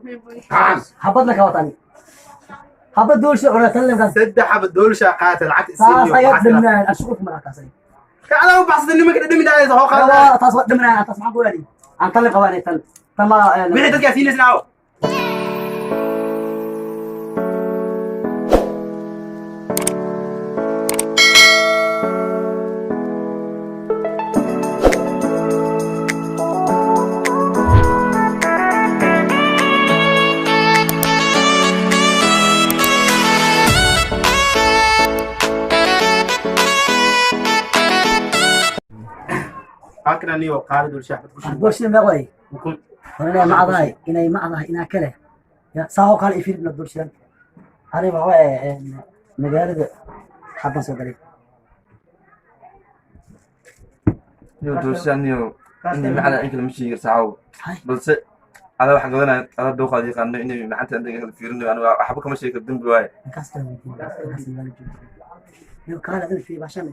Xabadna ka watani. Xabad doolsha cunaa tan lemkaas. Saddex xaba doolasha qaatay lacagta Taas isiiniyo. ayaa dhimnaan ashuqulka maraa taas. Kacdaa u baxsatay nimanka dhadhami dhacaysa hoo qaada. Waa taas waa dhimnaan taas maxaan ku waali. Aan tan lem qabanay tan. Tan ma Wixii dadkaa siinaysan aawo. Halkan anigo qaada doolasha xabad ku shubo. Doolsha meeq way. Kun. Inay macdahay inay macdahay inaa kale. Ya saa oo kale ifir na doolshan. Ani waxa waaye magaalada haddan soo galay. Niyo doolsha niyo inay macna in kale ma sheegi kartaa caawa. Balse adaa wax gadanaya adaa dooqaad yaqaano inay macanta aniga kala fiirinayo aniga waxba kama sheegi karo dembi waaye. Ninkaas kale weydiin. Ninkaas magaalo joogo. Yo kaale adil fiir bashan.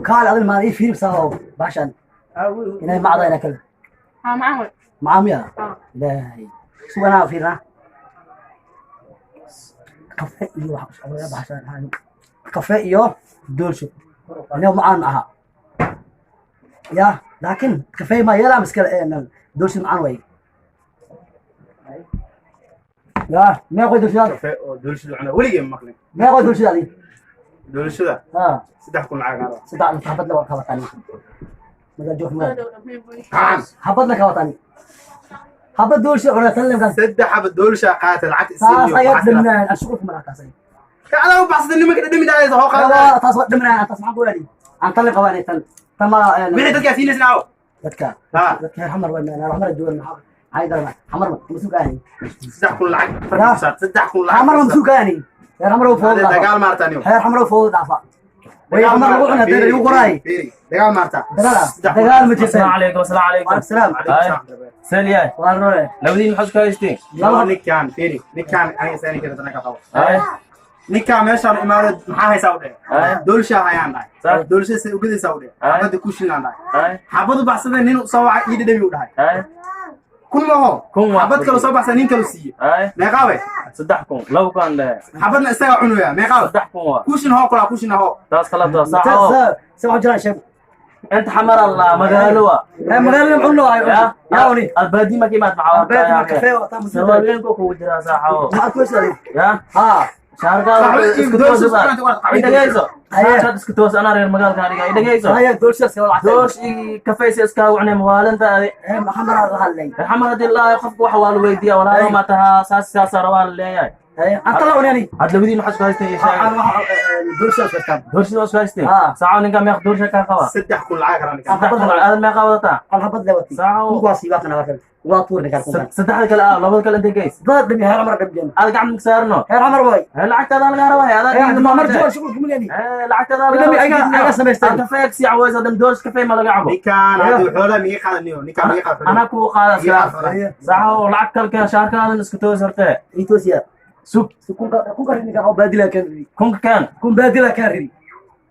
Kaale adil ma ii fiir saa oo bashan. Inay macdahay inaa kale. Haa, macaan way. Macaamiya. Haa. Ilaahay. Suganaa fiirnaa. Kafe iyo wax usoo baxshan. Kafe iyo doolsho. Inuu macaan aha. Ya, laakiin kafe ma yeelaa miskale doolsho macaan way. Ya, meeqa doolshada? Kafe oo doolashada cuna weligay ma maqlin. Meeqa doolshada adi? Doolashada Ha, 3,000 lacag aan rabaa. Saddex xabad la waa qabatani. Maga joog ma. Kaan. Xabad la qabatani. Xabad doolsho cunaa tan lemkaas. Saddex xaba doolasha qaatay lacagta Taas isiiniyo. ayaa dhimnaan ashuqulka maraa taas. Kacdaa u baxsatay nimanka dhadhami dhacaysa hoo qaada. Waa taas waa dhimnaan taas maxaan ku waali. Aan tan lem qabanay tan. Tan ma Wixii dadkaa siinaysan aawo. Dadka. Ha. Dadka reer xamar waa meel xamar joogan maxaa ay darma xamar ma masuul aani. 3,000 lacag farqi saar 3,000 lacag. Xamar ma masuul aani. Reer xamar oo food Hade dhaafa. Dagaal maarta niyo. Reer xamar oo food dhaafa. Way xamar lagu cunaa dad igu qoray. Fiiri, dagaal maarta. Dagaal dagaal ma jirto. السلام عليكم، السلام عليكم. Waalaikum salaam. هاي سيل ياي. Waa rore. labadiin maxaad isku haystiin? Laba ninkaan fiiri, ninkaan aniga saani kara tanaka qabo. Hay. Ninkaan meeshaan imaado maxaa haysaa u dheer? Hay. Doolasha hayaan dhahay. Sax. Doolasha say ugadaysaa u dheer. Hay. Xabada ku shilaan dhahay. Hay. Xabadu baxsaday nin soo wacay ii dhadhami u dhahay. Hay. Kun maho. Kun waa. Xabad kale soo baxsan nin kale siiye. Hay. Meeqaa wey? 3,000, 2,000 leh. Xabadna isagaa cunaya meeqaa wey? 3,000 waa. Kushin hoo kulaa kushin hoo. Taas kala taa saaxo. Sa waxa jiraan sheeg. Inta xamar allah magaalo waa. Ee magaalada muxuu noo hayo? Ya. Ya oni. Albaadi ma kimaad maxaa? Albaadi ma kafe oo taa masuul. Sarwaal weyn ku jiraa saaxo. Ma ku soo. Ya. Ha. Shaarkaada isku toos idhagayso. Shaarkaad isku toos anaa reer magaalka aniga idhagayso. Haya doolsha soo lacag. Doosh iyo kafeysi iska wacnay mawaalinta adi. Ee xamar la hadlay. Xamar haddii laayo qofka waxa waa la weydiiyaa walaalo ma tahaa saas saasa rabaa la leeyahay. Haya anta la cunani. Had labadiin maxaad isku haysteen ii sheeg. Aan waxa doolsha soo taan. Doorshida waa isku haysteen. Ah. Saaco ninka meeq doorsha kaa qaba? 3,000 lacag karaa ninkaan. 3,000 aadan meeqaa wadataa? Al xabad lewati. Saaco. Kuwaasi waa kana waa kan. Waa tuur ninka kun. Saddexda kale ah labada kale intay geys. Dad dhimi heer xamar dhimjeen. Aad gacan maka saarno. Heer xamar way. Hee lacagtaada lagaa rabaa adaa. Ee xamar joog shuqul kuma leeni. Hee lacagtaada lagaa Dhimi ayaga samaysteen. Aad kafee sii cawaysa dam doorsh kafee ma laga cabo. Ninkaan hadduu xoolaha miga qaada niyo ninkaan miga qaada. Anaa kuu qaada Miga sidaa. qaada. Saaco lacag kale keen shaarkaadan isku toos hortee. Itoosiya. Sug. Kun kun ka ninka oo baadila kan ridi. Kunka keen. Kun baadila kan ridi.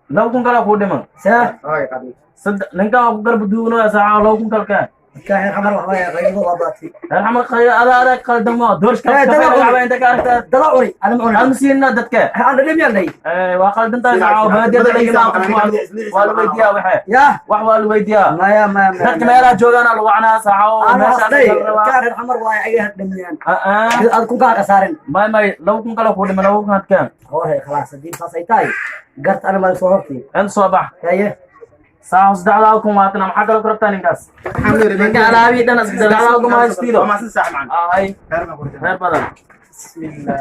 2,000 kale kuu dhiman. Saa. Ay qaad. Saddex ninkaan waa ku garba duugnaya saaco 2,000 kale keen. Ka heer xamar waxa way qaybo waa baati. Reer xamar qayo adaa adaa qaldamo doorsh Ee, kafee dada laga cuni. cabo inta ka aragtaa. Dada cuni ana ma cuni. Aan siinaa dadka. Aan dhimi yaalay. Ee waa qaldantahay saaco baadiyada laga imaan waa la weydiiyaa waxe. Ya. Wax waa la weydiiyaa. Maya maya maya. Dadka meelaha joogaana lagu wacnaa saaco Ana meeshaan hastay. laga rabaa. Ka reer xamar waa ayaga dhimiyaan. Ah, Aad kun ka qasaarin. may 2,000 kale ku dhiman 2,000 hadkaan. Hore khalaas hadii saas ay tahay. Gart ana ma soo hortay. Inta soo bax. Haye. Saaco 3,000 waatana maxaa kaloo ku rabtaa ninkaas? Ninka alaabii dhan 3,000 ma haystido. Waa maasan saax macaan. Hay. Reer baan ku rajaa. Reer badan. Bismillah.